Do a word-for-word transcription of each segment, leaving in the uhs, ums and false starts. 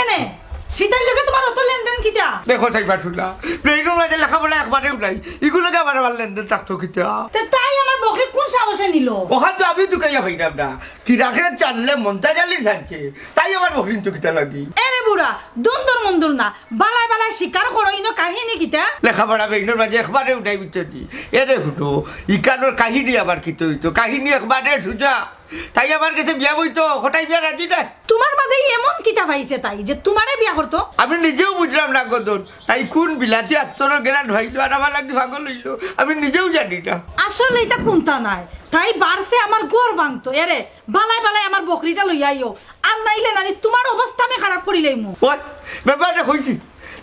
নে, সীতার লগে তুমার অত লেনদেন কিতা? দেখো তাই বাটুলা, ব্রেইনর মাঝে লেখাপড়া একবারেউ নাই, ইগুর লগে আবার আমার লেনদেন থাকতো কিতা? তে তাই আমার বকরি কুন সাহসে নিল? অখান তো আমি তুকাইয়া পাইরাম না, কিরাকে ছাড়লে মন্তাজ আলীর ছাড়ছে, তাই আমার বকরি নিতো কিতা লাগি? এরে বুড়া, দুন্দুর মুন্দুর না, বালায় বালায় স্বীকার করো, ইনো কাহিনী কিতা? লেখাপড়া ব্রেইনর মাঝে একবারেউ নাই, বুঝছো নি? এরে হুনো, ইখানর কাহিনী আবার কিতা অইতো? কাহিনী একবারে সুজা। তাই আমার গেছে বিয়া বইতো, কটাই বিয়া রাজি নায়। তুমার মাঝে এমন কিতা পাইছে তাই যে তুমারে বিয়া করতো? আমি নিজেও বুঝলাম না গদন, তাই কুন বিলাতি আতরর গেরান পাইলো আর আমার লাগি পাগল অইলো, আমি নিজেও জানি না। আসলে ইটা কুন্তা নায়, তাই বাড়ছে আমার ঘর ভাঙতো। এরে, বালায় বালায় আমার বকরিটা লইয়া আইও, আর নাইলে নানি তুমার অবস্থা আমি খারাপ করিলাইমু। ওই, ব্যাপারটা কইছি,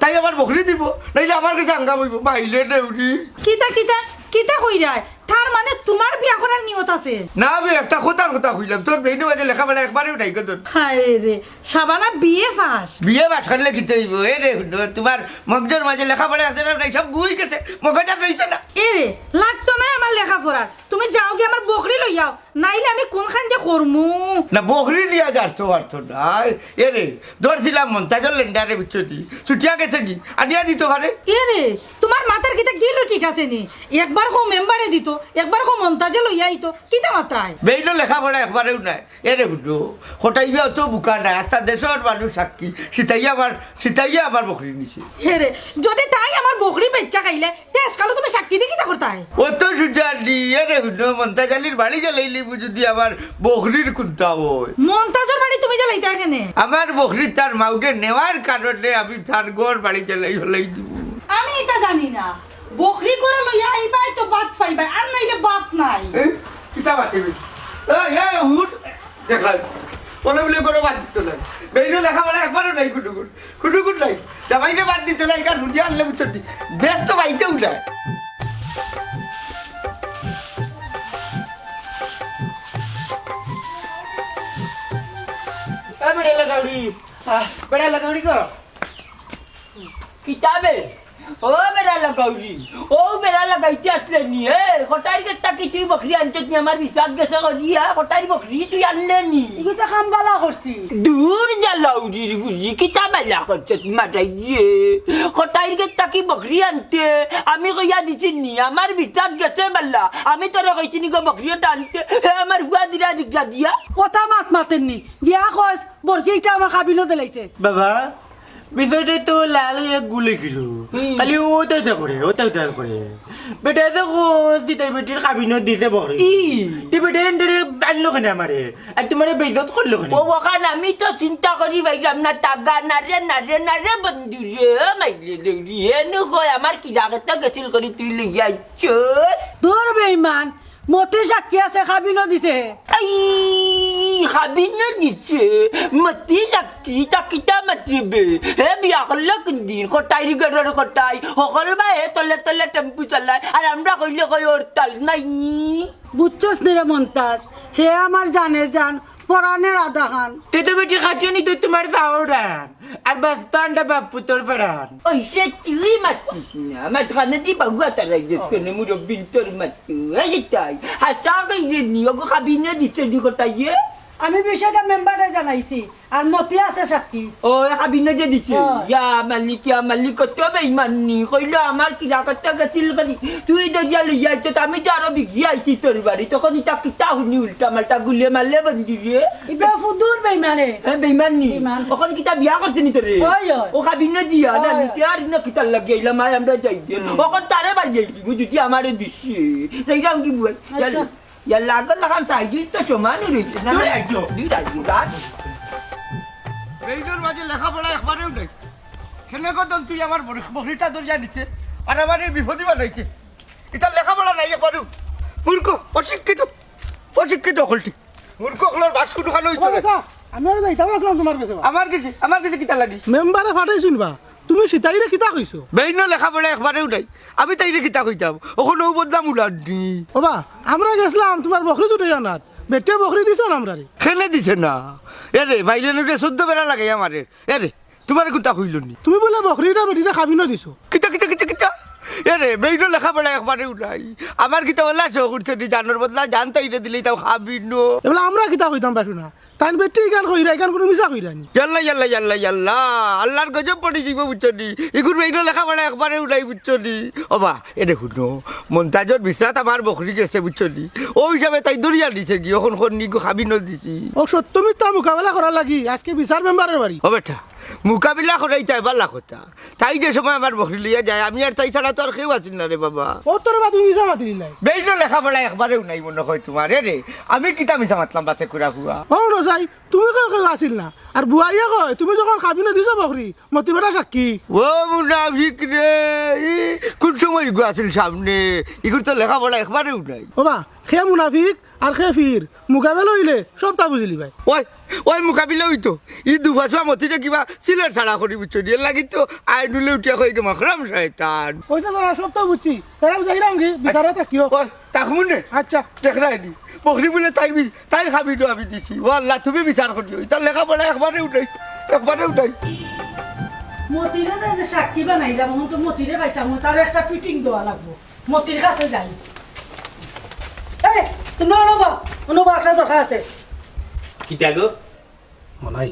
তাই আমার বকরি দিব, নাইলে আমার গেছে আঙ্গা বইব, মাইলে দেউরি। কিতা, কিতা, কিতা কইরায়? তার মানে তুমার বিয়া করার নিয়ত আছে? না বে, একটা কথার কথা কইলাম, তোর ব্রেইনর মাঝে লেখাপড়া একবারেউ নাই গদন। হায় রে, Shabana BA pass. BA pass করলে কিতা অইবো? এরে হুনো, তুমার মগজর মাঝে লেখাপড়া আছে না নাই, সব গুই গেছে, মগজ আর রইছে না। এরে, লাগতো নায় আমার লেখাপড়ার, তুমি যাওগি আমার বকরি লইয়াও, নাইলে আমি কুনখান যে করমু। না, বকরি নিয়া যার তো পারতো না। এরে, ধরছিলাম মন্তাজর লেন্ডারে, বুঝছো নি? ছুটিয়া গেছে নি? আনিয়া দিতো পারে। এরে, তুমার মাথার কিতা গিলু ঠিক আছে নি? একবার কও মেম্বারে দিতো, একবার কও মন্তাজে লইয়া আইতো, কিতা মাতরায়? ব্রেইনর লেখাপড়া একবারেউ নাই। এরে হুনো, কটাই বিয়া অত বুকা নায়, আস্তা দেশর মানুষ সাক্ষী, সীতাইয়া আমার, সীতাইয়া আমার বকরি নিছে। এরে, যদি তাই আমার বকরি বেচ্চা খাইলে, তে আজকালও তুমি সাক্ষী দি কিতা করতায়? অত সুজা নি, এরে হুনো, মন্তাজ আলীর বাড়ি জ্বালাইলিমু যদি আমার বকরির কুন্তা অয়। মন্তাজর বাড়ি তুমি জ্বালাইতায় কেনে? আমার বকরি তার মাউগে নেওয়ার কারণে আমি তার ঘর বাড়ি জ্বালাই ফালাই দিমু। আমি ইতা জানি না। বকরি ঘরো লইয়া আইবায় তো ভাত পাইবায়, আর নাইলে ভাত নাই। এই, কিতা ভাত পাইবায়? এই, এই, উঠ। দেখলাম, বলে বলে ঘরো ভাত দিতো নায়। ব্রেইনর লেখাপড়া একবারেউ নাই, কুটুকুট। কুটুকুট নাই। জামাইরে ভাত দিতো নায়, কারণ হুনিয়া আনলে বুঝছো নি? বেশ তো পাইতেও নায়। এ বেটা লাগাউড়ি, আহ, বেটা লাগাউড়ি গো। কিতা বে? ও বেটা লাগাউড়ি, ও বেটা লাগাইতে আসলে নি, এ? কটাইর গেছ থাকি তুই বকরি আনছত নি, আমার বিচার গেছে করিয়া, কটাইর বকরি তুই আনলে নি? ইগু তো কাম বালা করছি। দূর যা লাউড়ির ফুলি, কিতা বালা করছত মাতাই দিয়ে? কটাইর গেছ থাকি বকরি আনতে, আমি কইয়া দিছি নি, আমার বিচার গেছে বালা। আমি তোরে কইছি নি গো বকরি ওটা আনতে, হে আমার ফুয়া দিরা দিগলা দিয়া। কথা মাত মাতের নি, গিয়া কস, বকরি ইটা আমার কাবিনো দিলাইছে। বাবা, বিষয়টা তো লাল হইয়া গুলে গেল। হুম। খালি ওটা ওটা করে, ওটা ওটা করে। বেটা দেখো, সীতাই বেটির কাবিনো দিছে বকরি। ই। তে বেটা এন্ডারে আনলো কেনে আমারে? আর তুমারে বেইজ্জত করলো কেনে? ও, ওখান আমি তো চিন্তা করি পাইলাম না, তাগা না রে, না রে, না রে, বন্ধু রে, মাইরে দেউরি, হে নু কয় আমার কিরাকত গেছিল করি তুই লইয়া আইছস। দূর বেইমান, মতি সাক্ষী আছে, কাবিনো দিছে। এই, কাবিনো দিছে? মতি সাক্ষী, তা কিতা মাতরে বে? হে বিয়া করলো কোন দিন? কটাইর ঘরর কটাই। হকল বা হে তলে তলে টেম্পু চালায়। আর আমরা কইলে কই হরতাল নাই নি। বুঝছস নি রে মন্তাজ? হে আমার জানের জান, পরানের আধাখান। তে তো বেটি খাটিও নি তো তুমার পাওর আর বাস্তা আন্ডা বাপ পুতর পরান। ওই সে তুই মাতিস না, আমার কানে দি বাগুয়া তারাই গেছ কেনে মুরব্বিন তোর মাতু, এই তাই। হাসা কইলে নি, ওগো কাবিনো দিছে নি কটাইয়ে? আমি বিষয়টা মেম্বারে জানাইছি, আর মতি আছে সাক্ষী। ও, কাবিনো যে দিছে? হ্যাঁ। ইয়া মালিক, ইয়া মালিক, কত বেইমানি। কইলো আমার কিরাকত গেছিল করি, তুই দরিয়া লইয়া আইছত, আমি তো আরো বিগিয়া আইছি তোর বাড়ি, তখন ইটা কিতা হুনি উল্টা মাল্টা গুলে মারলে বন্ধু রে। ইবা ফুদুর বেইমানে। হ্যাঁ, বেইমান নি? বেইমান। অখন কিতা বিয়া করছে নি তোরে? অয়, অয়। ও কাবিনো দিয়া না, অয়, নিতে অয়। আর ইনো কিতার লাগি আইলাম, আয় আমরা যাই দে। হুম। অখন তারে বাড়ি যাই দিব, যদি আমারে দিছে। যাইলাম কি বুয়াই? আচ্ছা। ইয়াল্লা, আগর লাখান সাইজ তো সমান রইছে না। দুই রাজ্য। দুই রাজ্য, রাজ। এইটার মাঝে লেখাপড়া একবারেও নাই। কেনে গো দন তুই আমার বড়-, বড়িটা ধরিয়া নিতে, আর আমার এই বিপদই বানাইতে। ইতার লেখাপড়া নাই একবারেও। মূর্খ, অশিক্ষিত, অশিক্ষিত অকলটি। মূর্খ অকলর বাস কুনু খানো অইতো না। বাবা, আমি আরো যাইতাম আসলাম তোমার কাছে। আমার কাছে, আমার কাছে কিতা লাগি? মেম্বারে ফাটাইছইন বা, তুমি সিতাইরে কিতা কইছো? বেইনো লেখাপড়া একবারেও নাই, আমি তাইরে কিতা কইতাম? অখন ও বদনাম উলাননি। ও বা, আমরা গেছলাম তোমার বকরি ছুটে জানাত, বেটে বকরি দিছে না আমরারে। কেনে দিছে না? এরে, বাইরে নুরে শুদ্ধ বেড়া লাগাই আমারে। এরে, তোমারে কুনতা কইলো নি? তুমি বুলে বকরিটা বেটিরে কাবিনো দিছো। কিতা, কিতা, কিতা, কিতা? এরে, বেইনো লেখাপড়া একবারেও নাই। আমার কিতা ওলা শখ উঠছে নি, জানোর বদলা জান তাইরে দিলে তাও কাবিনো। এবলা আমরা কিতা কইতাম পারছু না। আন বেটি ইখান কইরা, ইখান কুনু মিছা কইরা নি? ইয়াল্লা, ইয়াল্লা, ইয়াল্লা, ইয়াল্লা। আল্লার গজব পড়ি যাইবো, বুঝছো নি? ইগুর বেইনো লেখাপড়া একবারেউ নাই, বুঝছো নি? ওবা, এরে হুনো, মন্তাজর বিছরাত আমার বকরি গেছে, বুঝছো নি? অউ হিসাবে তাইন ধরিয়া নিছে গি, অখন কর নি গো, কাবিনো দিছি। অউ সত্য মিথ্যা মোকাবেলা করার লাগি আইজকে বিচার মেম্বারর বাড়ি। ও বেটা, মোকাবিলা করাইতায় ভালা কথা। তাই যে সময় আমার বকরি লইয়া যায়, আমি আর তাই ছাড়া তো আর কেউ আছিল না রে বাবা। ও তোর বা তুমি মিছা মাতিলি নাই। বেইনো লেখাপড়া একবারেউ নাই মনো কয় তুমার, এরে। আমি কিতা মিছা মাতলাম বাছে কুড়া ফুয়া? ও নজাই, তুমি কও কেউ আছিল না। আর বুয়াইয়ে কয়, তুমি যখন কাবিনো দিছো বকরি, মতি বেটা সাক্ষী। ও মুনাফিক রে, ই কুন সময় ইগু আছিল সামনে? ইগুর তো লেখাপড়া একবারেউ নাই। ওবা, কে মুনাফিক আর কে ফির, মোকাবেলা অইলে সবতা বুঝিলিবায়। ওই, ওই মোকাবিলা অইতো। ই দুফাসুয়া মতিরে কিবা সিলেট ছাড়া করি, বুঝছো নি? এরলাগি তো আইনুলে উঠিয়া কই গে মকরম শয়তান। অইছে দাদা, সবতা বুঝছি। তারা যাইরাম কি? বিচারে থাকিও। ওই, তাকমু নে। আচ্ছা। দেখরায় নি। বকরি বুলে তাইর বি-, তাইর কাবিনো আমি দিছি। ও আল্লা, তুমি বিচার করিও। ইতার লেখাপড়া একবারেউ নাই। একবারেউ নাই। মতিরে যে সাক্ষী বানাইলাম, অখন তো মতিরে পাইতাম না, তার একটা ফিটিং দেওয়া লাগবো। মতির কাছে যাই। এই, তুমি অনুবা, অনুবা, একটা দরকার আছে। কিতা গো? মনাই,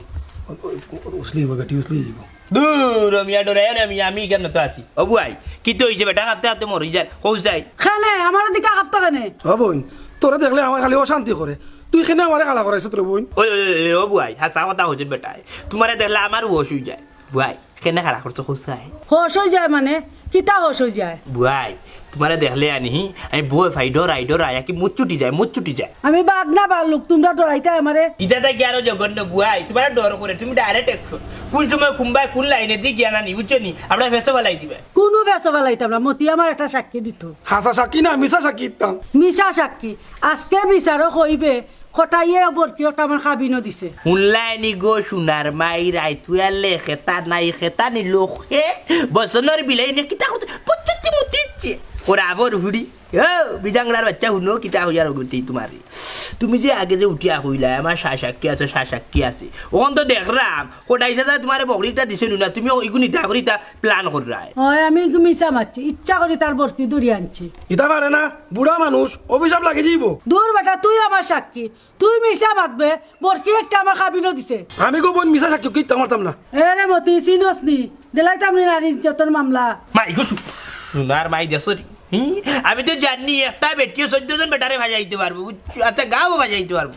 উ-, উ-, উসলি অইবো, বেটি উসলি অইবো। দূর, ও মিয়া, ডরাইও না মিয়া, আমি ইখানো তো আছি। ও বুয়াই, কিতা অইছে বেটা, কাঁদতে কাঁদতে মরি যার, কও যাই। কেনে, আমার দিকে কাঁদতো কেনে? ও বইন, তোরে দেখলে আমার খালি অশান্তি করে। তুই কেনে আমারে খাড়া করাইছত রে বইন? ওই, ওই, ওই, ওই, ও বুয়াই, হাছা কথা কইছস বেটায়। তুমারে দেখলে আমার হুশ অই যায়। বুয়াই, কেনে খাড়া করছো কও চাই? হুশ অই যায় মানে? কিতা হুশ অই যায়? বুয়াই, তুমারে দেখলে আনি, আমি ভয় পাই, ডরাই, ডরাই, আর কি মুত ছুটি যায়, মুত ছুটি যায়। আমি বাঘ না ভাল্লুক, তুমরা ডরাইতায় আমারে? ইটা থাকি আরো জঘন্য বুয়াই, তুমারে ডর করে, তুমি direct action। কুন সময় কুনবায় কুন লাইনেদি গিয়া না নি, বুঝছো নি? আমরারে ফেছো ফালাই দিবায়। কুনু ফেছো ফালাইতাম না, মতি আমার একটা সাক্ষী দিতো। হাছা সাক্ষী না, মিছা সাক্ষী দিতাম। মিছা সাক্ষী। আইজকে বিচারো কইবে, কটাইয়ে বরকি অটা আমার কাবিনো দিছে। হুনলায় নি গো, সোনার মাই রাইত অইলে খেতা নাই, খেতা নিলো কে? বসনর বিলাই নে কিতা করতে? পুতুতি মুতিচ্ছে। ওরা আবর হুড়ি। ও, বিজাংরার বাচ্চা, হুনো, কিতা কইয়ার অগুতি তুমারে। তুমি যে আগে যে উঠিয়া কইলায়, আমার সা সাক্ষী আছে, সা সাক্ষী আছে। অখন তো দেখরাম, কটাই সাজায় তুমারে বকরি একটা দিছে নু না, তুমি ইগু নিতা করি তা plan কররায়। অয়, আমি ইগু মিছা মাতছি, ইচ্ছা করি তার বরকি ধরি আনছি। ইতা পারে না, বুড়া মানুষ, অভিশাপ লাগি যাইবো। দূর বেটা, তুই আমার সাক্ষী, তুই মিছা মাতবে, বরকি একটা আমার কাবিনো দিছে। আমি গো বইন মিছা সাক্ষী কিতা মারতাম না। এ রে মতি, চিনস নি? দিলাইতাম নি নারী ইজ্জতর মামলা। মাই গো, সু-, সোনার মাই দেশরি। হি? আমি তো জানি একটা বেটিয়ে চৌদ্দ জন বেটারে ভাসাইতে পারবো, বুঝছো? আচ্ছা, গাঁও ভাসাইতে পারবো।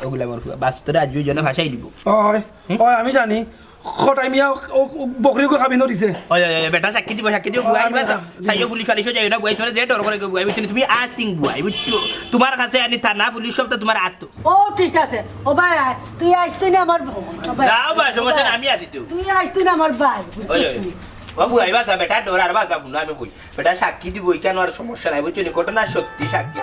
ওগুলা মোর ফুয়া, বাস তোরে আজ দুইজনে ভাসাই দিব। অয়, হুম? অয়, আমি জানি। কটাই মিয়া ও, ও, ও বকরিগু কাবিনো দিছে। ওই, ওই, ওই, বেটা সাক্ষী দিব, সাক্ষী দিব, বুয়াই, আমি, বুয়াই, আমি, সাইও পুলিশ ফালিশও যাইও না, বুয়াই, তোমরা যে ডর করে গো, বুয়াই, বুঝছো নি? তুমি আর তিন বুয়াই, বুঝছো? তোমার কাছে আনি থানা পুলিশ সব তো তোমার আত। ও ঠিক আছে, ও ভাই আয়, তুই আইস তুই না আমার ভাই। যাও বা, সমস্যা নাই, আমি আছি তো। তুই আইস তুই না আমার ভাই, বুঝছস ওই, ওই। তুই? ও বুয়াই, বাসা, বেটা ডর আর বাসা, বুনো আমি কই। বেটা সাক্ষী দিব, এখানে আর সমস্যা নাই, বুঝছো নি? ঘটনা সত্যি সাক্ষী।